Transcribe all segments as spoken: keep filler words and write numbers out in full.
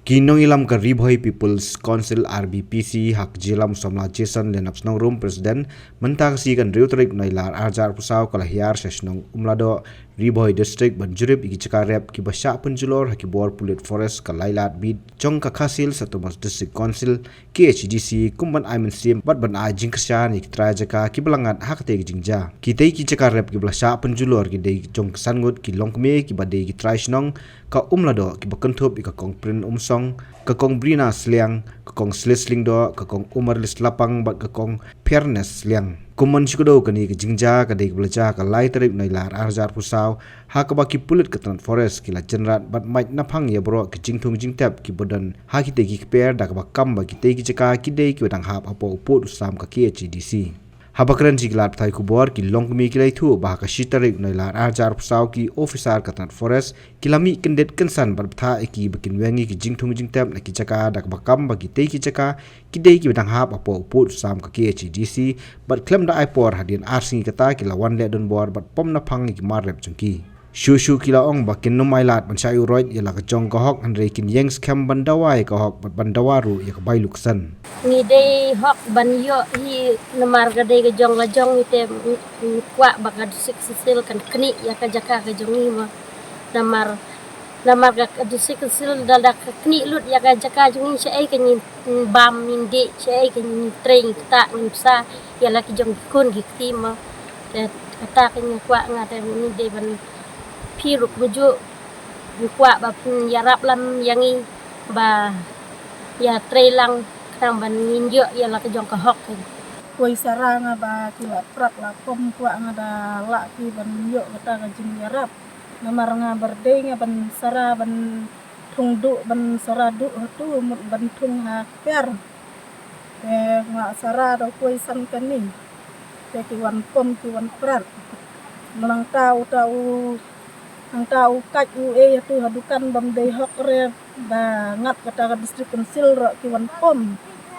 Ki nongïalam ka Ri Bhoi People's Council, R B P C, ha ka jingïalam u samla Jason Lennox Nongrum, President, mynta ka sngi ka hynriew tarik Nailar arhajar arphew saw, ka la hiar sha shnong Umladoh, Ri Bhoi District, ban jurip ïa ki jaka rep kiba shah pynjulor ha ki bor pulit forest ka Lailad Beat jong ka Khasi Hills Autonomous District Council, K H A D C, kum ban ai mynsiem bad ban ai jingkyrshan ïa ki trai jaka kiba la ngat ha katei ka jingjia. Kitei ki jaka rep kiba la shah pynjulor ki dei jong ki san ngut ki longkmie kiba dei ki trai shnong ka Umladoh, kiba kynthup ïa ka Kong Prin Umsong, ka Kong Brina Sliang, ka Kong Slit Slingdoh, ka Kong Umarlis Lapang bad ka Kong Fairness Sliang. Kum ban shu kdew, kane ka jingjia ka dei kaba la jia ha ka lai tarik Nailar arhajar arphew saw, ha kaba ki pulit ka tnat forest ki la jynrat bad mait naphang ïa baroh ki jingthung jingtep kiba don ha kitei ki kper, da kaba kam ba kitei ki jaka ki dei kiba dang hap hapoh u pud u sam ka K H A D C. Haba kren sha ki lad pathai khubor, ki longkmie ki la ïathuh ba ha ka shi tarik Nailar arhajar arphew saw, ki officer ka tnat forest ki la mih kyndit kynsan bad bthah ïa ki ba kin weng ïa ki jingthung jingtep na ki jaka, da kaba kam ba kitei ki jaka ki dei kiba dang hap hapoh u pud u sam ka K H A D C, bad khlem da ai por, hadien ar sngi kata ki la wan leh donbor bad pom naphang ïa ki mar rep jong ki. Shuh shuh ki la ong ba kin ym ailad ban shah ïuhroit ïa la ka jong ka hok, hynrei kin ïeng skhem ban dawa ïa ka hok bad ban dawa ruh ïa ka bailuksan. Ngi dei hok ban ïoh hi, namar ka dei ka jong la jong ngi te, ngi kwah ba ka District Council kan knieh ïa ka jaka ka jong ngi mo. Namar, namar ka District Council da, da ka knieh lut ïa ka jaka jong ngi, shaei ka ngi bam, ngi dih, shaei ka ngi trei, ngi ktah, ngi bsa ïa la ki jong ki khun ki kti mo. Te kata ka ngi kwah, nga te ngi dei ban pyrkhat kumjuh, ngi kwah ba phin ïarap lang ïa ngi ba ïa trei lang khnang ban ngin ïoh ïa la ka jong ka hok. Khuei sara nga ba ki la prat la pom, kwah nga da lah ki ban ïoh kata ka jingïarap. Namar nga bym dei nga ban sara ban thung duh, ban sara duh hato, mut ban thung ha kper. Te nga sara da khuei san kane. Te ki wan pom, ki wan prat. Nangta uta u, nangta u kait u ei hato ha dukan bym dei hok re, ba ngat kata ka District Council ruh ki wan pom.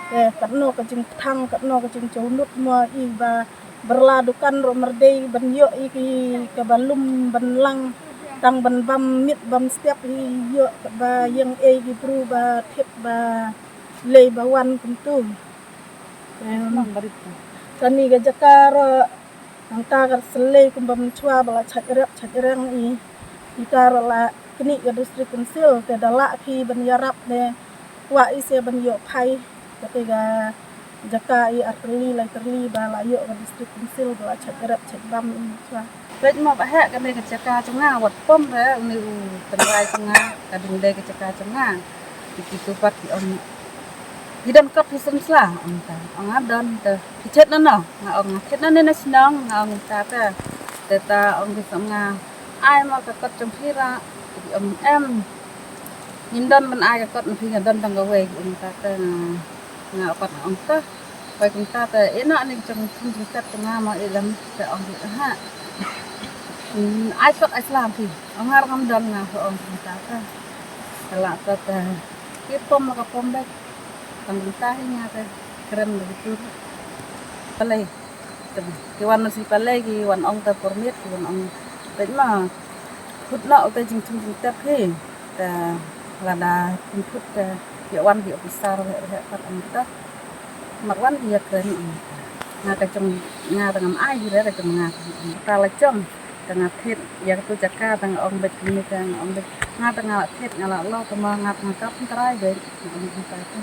Te katno ka jingpyrthang, katno ka jingjynjar mo, i ba byrla dukan ruh mar dei ban ïoh i ki kaba lum ban lang, tang ban bam miet bam step hi ïoh, ba ïeng ei ki briew ba thied ba lei ba wan kumtu. Em, kane ka jaka ruh nangta ka shlei kumba mynshwa ba la chait rep chait reng i, ita ruh la knieh ka District Council, te da lah phi ban ïarap ne kwah i se ban ïoh phai. Kata ka jaka i ar tylli lai tylli ba la ïoh ka District Council ba la chait rep chait bam i mynshwa. Peit mo ba heh, kane ka jaka jong nga wat pom re, une u tynrai jong nga, ka dang dei ka jaka jong nga. Ki, kitu pat ki ong, ki don kot phi shen sla, ong ta. Ong nga don te. Phi thied na no? Nga ong nga thied na ne na shnong, nga ong ta te. Te ta ong ki sa ong nga, ai mo ka kot jong phi ra. Ki ong em. Ngim don ban ai ka kot na phi, nga don tang kawei, ki ong ta te. Nga, nga pat nga ong ta. Poi kumta te, ïeh noh ïa kane ka jingthung jingtep jong nga mo, ïeh lem, te ong ki, ha. Hmm, ai kot ai sla phi. Ong nga ruh ngam don, nga ruh ong kumta te. Te la te, te ki pom la ka pom beit. Tang kumta hi nga te kren da ki tur. Balei? Te ki wan na si balei, ki wan ong te permit, ki wan ong beit ma. Put noh ute jingthung jingtep hi. Te lada pynput te ïa wan ki officer, wei wei pat ong te. Mat wan ki ïa kren ong. Nga ka jong nga te ngam ai hi re, ka jong nga. Te la jong te nga thied ïa katu jaka te nga ong beit kine te nga ong beit. Nga te nga la thied nga la lo te ma nga te nga kap trai beit. Nga ong beit te.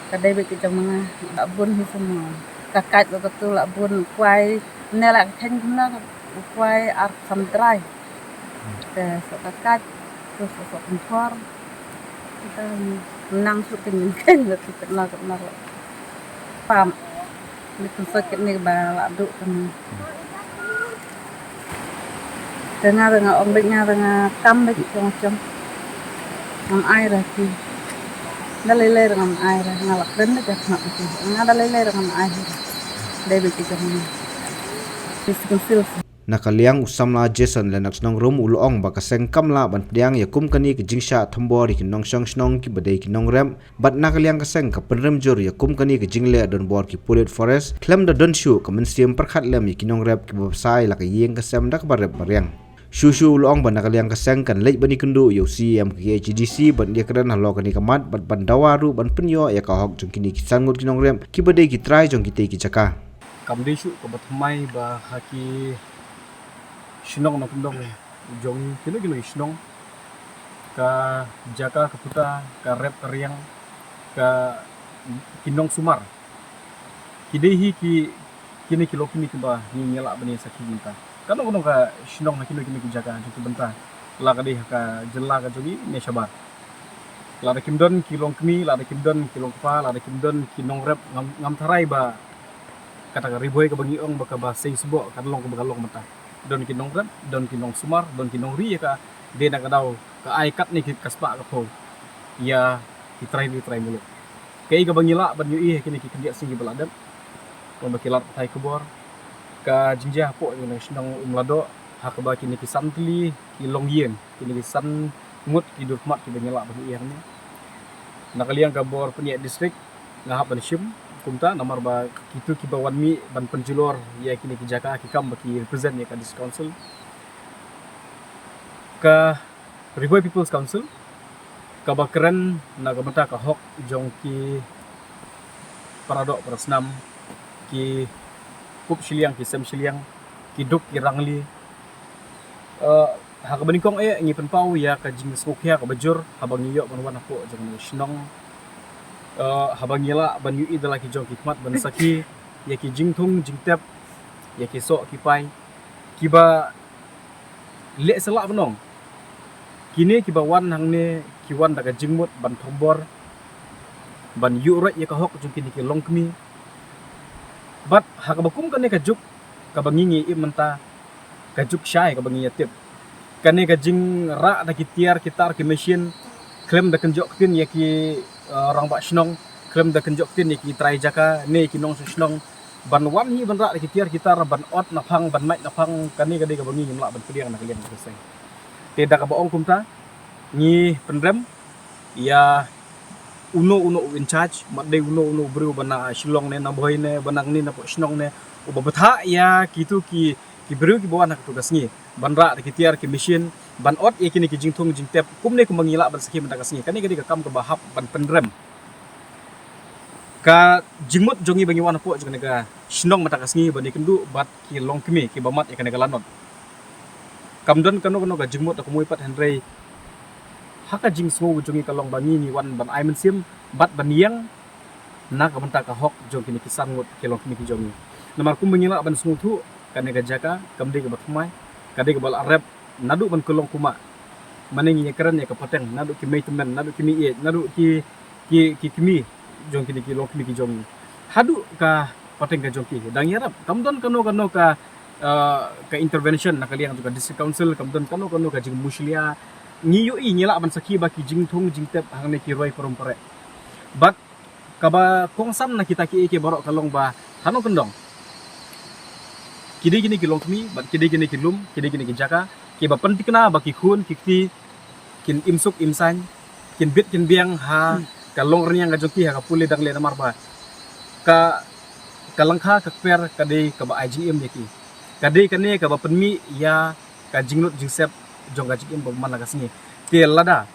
Ka dei beit ka jong nga. La bun hi semua. Ka kait la katu la bun kwai. Ne la ka khein kumno u kwai ar kham trai. Te soh ka kait, te soh soh kumphor. Kita nang shu kynjin kynjin la kita na kita na. Pam. Ni kun soh kit ni ba la duk kami. Te nga te nga ong beit nga te nga kam beit jong jong. Ngam ai ra ki. Da lei lei ra ngam ai ra, nga la kren beit ka khmat beit. Nga da lei lei ra ngam ai ra. Dei beit ki jong ni. Ni si kun sil. Na ka liang u samla Jason Lennox Nongrum u la ong ba ka seng kam lah ban pdiang ïa kum kane ka jingshah thombor ïa ki nongshong shnong kiba dei ki nongrep, bad na ka liang ka seng ka pynrem jur ïa kum kane ka jingleh donbor ki pulit forest, khlem da don shuh ka mynsiem pyrkhat lem ïa ki nongrep kiba bsa ïa la ka ïing ka sem da kaba rep ba riang. Shuh shuh u la ong ba na ka liang ka seng kan leit ban ïakynduh ïa u C E M ka K H A D C ban ïakren halor kane ka mat bad ban dawa ruh ban pynïoh ïa ka hok jong kine ki san ngut ki nongrep kiba dei ki trai jong kitei ki jaka. Kam dei shuh kaba thymmai ba ha ki shnong na kyndong jong kino kino ki shnong, ka jaka ka puta ka rep ka riang, ka ki nongsumar. Ki dei hi ki, kine ki longkmie kiba ngi, ngi lah ban ïa sakhi mynta. Kano kano ka shnong ha kino kino ki jaka jong ki bynta, la ka dei ha ka jylla ka jong ngi ne shabar, lada kim don ki longkmie, lada kim don ki longkpa, lada kim don ki nongrep, ngam, ngam tharai ba kata ka Ri Bhoi kaba ngi ong ba kaba sei sboh kan long kaba ka long mynta. Don ki nongrep, don ki nongsumar, don ki nongri ïa ka, dei na ka daw ka ai katne ki ka spah ka phew ïa ki trai ri trai muluk. Kaei kaba ngi lah ban ïohi ha kine ki khyndiat sngi kiba la dep, kumba ki lad pathai khubor, ka jingjia hapoh ïa ka shnong Umladoh, ha kaba kine ki san tylli ki longïing, kine ki san ngut ki durkhmat kiba ngi lah ban ïohi hangne. Na ka liang ka bor pynïaid district, nga hap ban shim kumta, namar ba kitu kiba wan mih ban pynjulor ïa kine ki jaka ki kam ba ki represent ïa ka District Council. Ka Ri Bhoi People's Council kaba kren na ka bynta ka hok jong ki paradoh parasnam, ki kup shiliang ki sem shiliang, ki duk ki rangli. Eh, ha kaba nyngkong eh ngi pynpaw ïa ka jingsngewkhia kaba jur haba ngi ïoh ban wan hapoh jong ka shnong. Eh, haba ngi lah ban ïohi da la ki jong ki khmat ban sakhi ïa ki jingthung jingtep, ïa ki soh ki pai kiba leh sla ban ong. Kine kiba wan hangne ki wan da ka jingmut ban thombor, ban ïuhroit ïa ka hok jong kine ki longkmie. Bad ha kaba kum kane ka juk kaba ngi ngi im mynta, ka juk shai kaba ngi ïa tip, kane ka jingrah da ki tiar ki tar ki machine, khlem da kynjoh ktien ïa ki, eh, rangbah shnong, khlem da kynjoh ktien ïa ki trai jaka ne ki nongshong shnong, ban wan hi ban rah da ki tiar ki tar, ban ot na phang, ban mait na phang, kane ka dei kaba ngi ngim lah ban pdiang na ka liang ka seng. Te da kaba ong kumta, ngi pynrem ïa uno uno u in charge, mat dei uno uno u briew ba na Shillong ne, na Bhoi ne, ba nangne na poh shnong ne, uba bthah ïa kitu ki, ki briew kiba wan ha katu ka sngi ban rah da ki tiar ki machine, ban ot ïa kine ki jingthung jingtep kumne kumba ngi lah ban sakhi mynta ka sngi. Kane ka dei ka kam kaba hap ban pynrem. Ka jingmut jong ngi ba ngi wan hapoh jong kane ka shnong mynta ka sngi ban ïakynduh bad ki longkmie kiba mad ïa kane ka lanot. Kam don kano kano ka jingmut da kumwei pat, hynrei ha ka jingsngew jong ngi ka long ba ngi ngi wan ban ai mynsiem bad ban ïeng na ka bynta ka hok jong kine ki san ngut ki longkmie ki jong ngi. Namar kumba ngi lah ban sngewthuh, kane ka jaka kam dei kaba thymmai, ka dei kaba la rep naduh ban kyllong kumba, mane ngi ïakren ïa ka pateng, naduh ki mei tymmen, naduh ki mei ïeit, naduh ki, ki, ki kmie jong kine ki longkmie ki jong ngi, haduh ka pateng ka jong ki dang ïarap. Kam don kano kano ka, eh, ka intervention na ka liang jong ka District Council, kam don kano kano ka jingmushlia. Ngi ïohi, ngi lah ban sakhi ba ki jingthung jingtep hangne ki roi parom pareh. Bad kaba kongsan na kita kiei kiei baroh ka long ba ha nongkyndong ki dei kine ki longkmie bad ki dei kine ki lum, ki dei kine ki jaka kiba pynthikna ba ki khun ki kti kin im suk im saiñ, kin bit kin biang ha ka longrynïeng ka jong ki, ha ka pule dangle, namar ba ka, ka lyngkha ka kper ka dei kaba ai jingim ïa ki. Ka dei kane kaba pynmih ïa ka jinglut jingsep jong ka jingim ba man la ka sngi. Te lada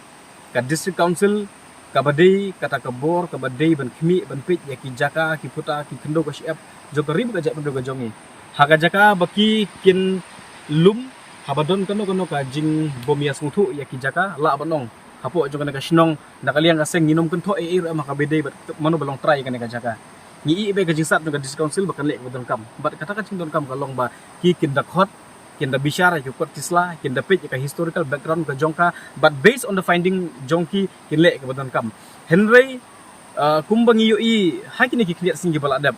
ka District Council kaba dei kata ka bor kaba dei ban khmih ban peit ïa ki jaka ki puta ki khyndew ka shyiap jong ka ri bad ka jaitbynriew ka jong ngi, ha ka jaka ba ki kin lum, haba don kano kano ka jingbym ïasngewthuh ïa ki jaka, lah ban ong hapoh jong kane ka shnong, na ka liang ka seng, ngin ym kynthoh ei ei ruh em ha kaba dei bad mano ba long trai ïa kane ka jaka. Ngi ïohi ba ka jingstad jong ka District Council ba kan leh kaba donkam, bad kata ka jingdonkam ka long ba ki kin da khot, kin da bishar ïa ki kot ki sla, kin da peit ïa ka historical background ka jong ka, bad based on the finding jong ki, kin leh kaba donkam. Hynrei, eh, kumba ngi ïohi ha kine ki khyndiat sngi kiba la dep,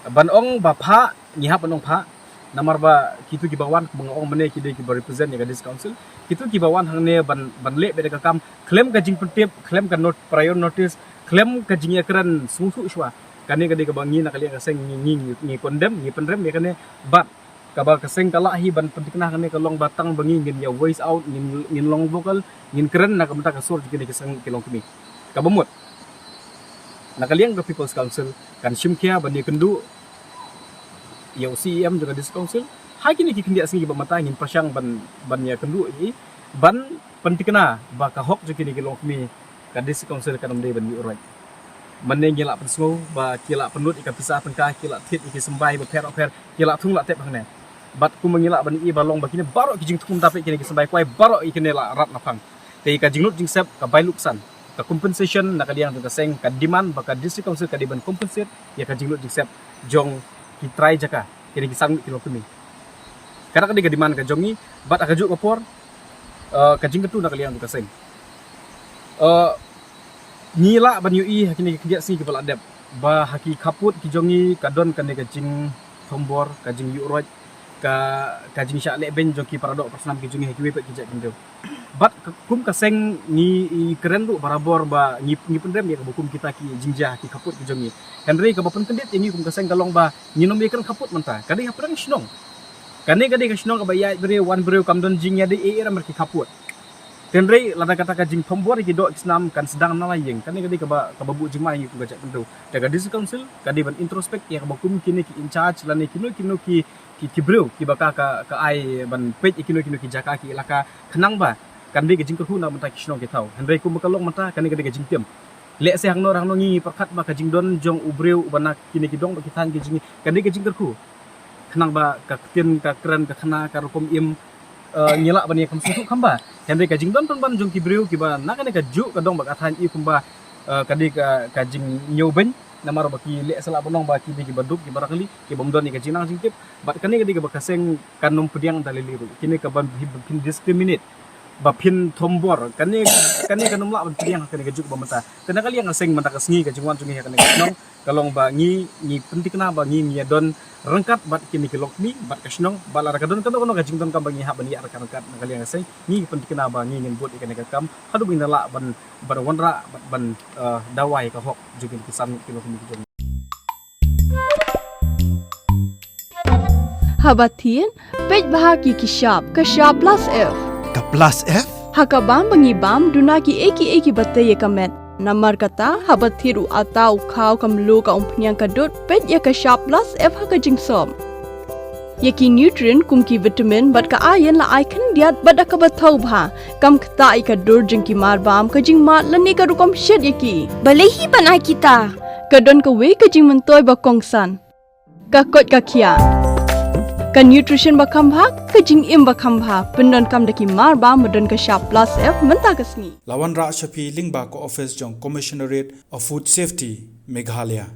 ban ong ba phah, ngi hap ban ong phah, namar ba kitu kiba wan, kumba nga ong mynne, ki dei kiba represent ïa ka District Council. Kitu kiba wan hangne ban, ban leh beit da ka kam khlem ka jingpyntip, khlem ka not-, prior notice, khlem ka jingïakren sngewthuh shuwa. Kane ka dei kaba ngi na ka liang ka seng ngi, ngi, ngi, ngi condemn, ngi pynrem ïa kane. Bad kaba ka seng ka lah hi ban pynthikna hangne ka long ba tang ba ngi ngin ïa voice out, ngin, ngin long vocal, ngin kren na ka bynta ka sur jong kine ki san ngut ki longkmie. Kaba mut, na ka liang ka People's Council kan shim khia ban ïakynduh ïa u C E M jong ka District Council Ha kine ki khyndiat sngi ba mynta ngin pyrshang ban, ban ïa kynduh ïa i, ban pyntikna ba ka hok jong kine ki longkmie ka District Council kan ym dei ban ïuh roit. Mynne ngi la pynsngew ba ki la pynlut ïa ka pisa tyngka, ki la thied ïa ki symbai bapher bapher, ki la thung la tep hangne. Bad kumba ngi lah ban ïohi ba long ba kine baroh ki jingthung, tap ïa kine ki symbai kwai baroh ïa kine la rat na phang. Te ka jinglut jingsep ka bai lutksan, ka compensation na ka liang jong ka seng, ka demand ba ka District Council ka dei ban compensate ïa ka jinglut jingsep jong ki trai jaka, kine ki san ngut ki longkmie. Kata ka dei ka demand ka jong ngi, bad ha kajuh ka por, eh, ka jingkyntu na ka liang jong ka seng. Eh, ngi lah ban ïohi ha kine ki khyndiat sngi kiba la dep ba ha ki khappud ki jong ngi ka don kane ka jingthombor, ka jingïuh roit, ka, ka jingshah lehbeiñ jong ki paradoh parasnam ki jong ngi ha kiwei pat ki jait khyndew. Bad ka, kum ka seng ngi, i, kren ruh barabor ba ngi, ngi pynrem ïa kaba kum kita ki jingjia ha ki khappud ki jong ngi. Hynrei kaba pynkyndit ïa ngi kum ka seng ka long ba ngin ym ïakren khappud mynta, ka dei hapdeng shnong. Kane ka dei ka shnong kaba ïaid briew wan briew, kam don jingïadei ei ei namar ki khappud. Hynrei lada kata ka jingthombor ïa ki doh ki snam kan sdang na la ïing, kane ka dei kaba, kaba buh jingma ïa ngi kum ka jait khyndew. Te ka District Council ka dei ban introspect ïa kaba kum kine ki in charge lane kino kino ki, ki, ki briew kiba ka, ka, ka ai ban peit ïa kino kino ki jaka ki elaka, khnang ba kan dei ka jingkyrkhu na bynta ki shnong ki thaw. Hynrei kumba ka long mynta, kane ka dei ka jingtim. Lehse hangno hangno ngi pyrkhat ba ka jingdon jong u briew uba na kine ki dong bad ki thaiñ ki jong ngi ka dei ka jingkyrkhu, khnang ba ka ktien, ka kren, ka khana, ka rukom im, eh, ngi lah ban ïa kham sngewthuh kham bha. Hynrei ka jingdon pynban jong ki briew kiba na kane kajuh ka dong bad ka thaiñ i kumba, eh, ka dei ka, ka jingñiewbeiñ namar ba ki leh sa lah ban ong ba ki dei kiba duk, kiba rakli, kiba ym don ïa ka jingnang jingtip. Bad kane ka dei kaba ka seng kan ym pdiang da lei lei ruh. Kine kaba phin, phin discriminate, ba phin thombor, kane, kane kan ym lah ban pdiang ha kane kajuh kaba mynta. Te na ka liang ka seng mynta ka sngi ka jingwan jong ngi ha kane ka shnong ka long ba ngi, ngi pyntikna ba ngi, ngi ïadon ryngkat bad kine ki longkmie bad ka shnong, bad lada ka don kano kano ka jingdonkam ba ngi hap ban ïaid ryngkat ryngkat, na ka liang ka seng ngi pyntikna ba ngi ngin bud ïa kane ka kam haduh ba ngin lah ban, ban wanrah bad ban, eh, dawa ïa ka hok jong kine ki san ngut ki longkmie ki jong ngi. Haba thied, peit bha ki, ki shap, ka shap plus F. Ka plus F? Ha ka bam ba ngi bam, duna kiei kiei kiba tei ïa ka met. Namar kata, haba thied u atta, u khaw, ka mluh, ka umphniang, ka dud, peit ïa ka shap plus F ha ka jingsop. Ïa ki nutrient kum ki vitamin bad ka iron la ai khyndiat bad da kaba thaw bha. Kam ktah ïa ka dur jong ki marbam, ka jingmad lane ka rukom shet ïa ki. Balei hi ban ai kita? Ka don kawei ka jingmyntoi ba kongsan. Ka koit ka khiah. Ka nutrition ba kham bha, ka jingim ba kham bha. Pyndonkam da ki marbam ba don ka shap plus F mynta ka sngi. La wanrah sha phi lyngba ka office jong Commissionerate of Food Safety, Meghalaya.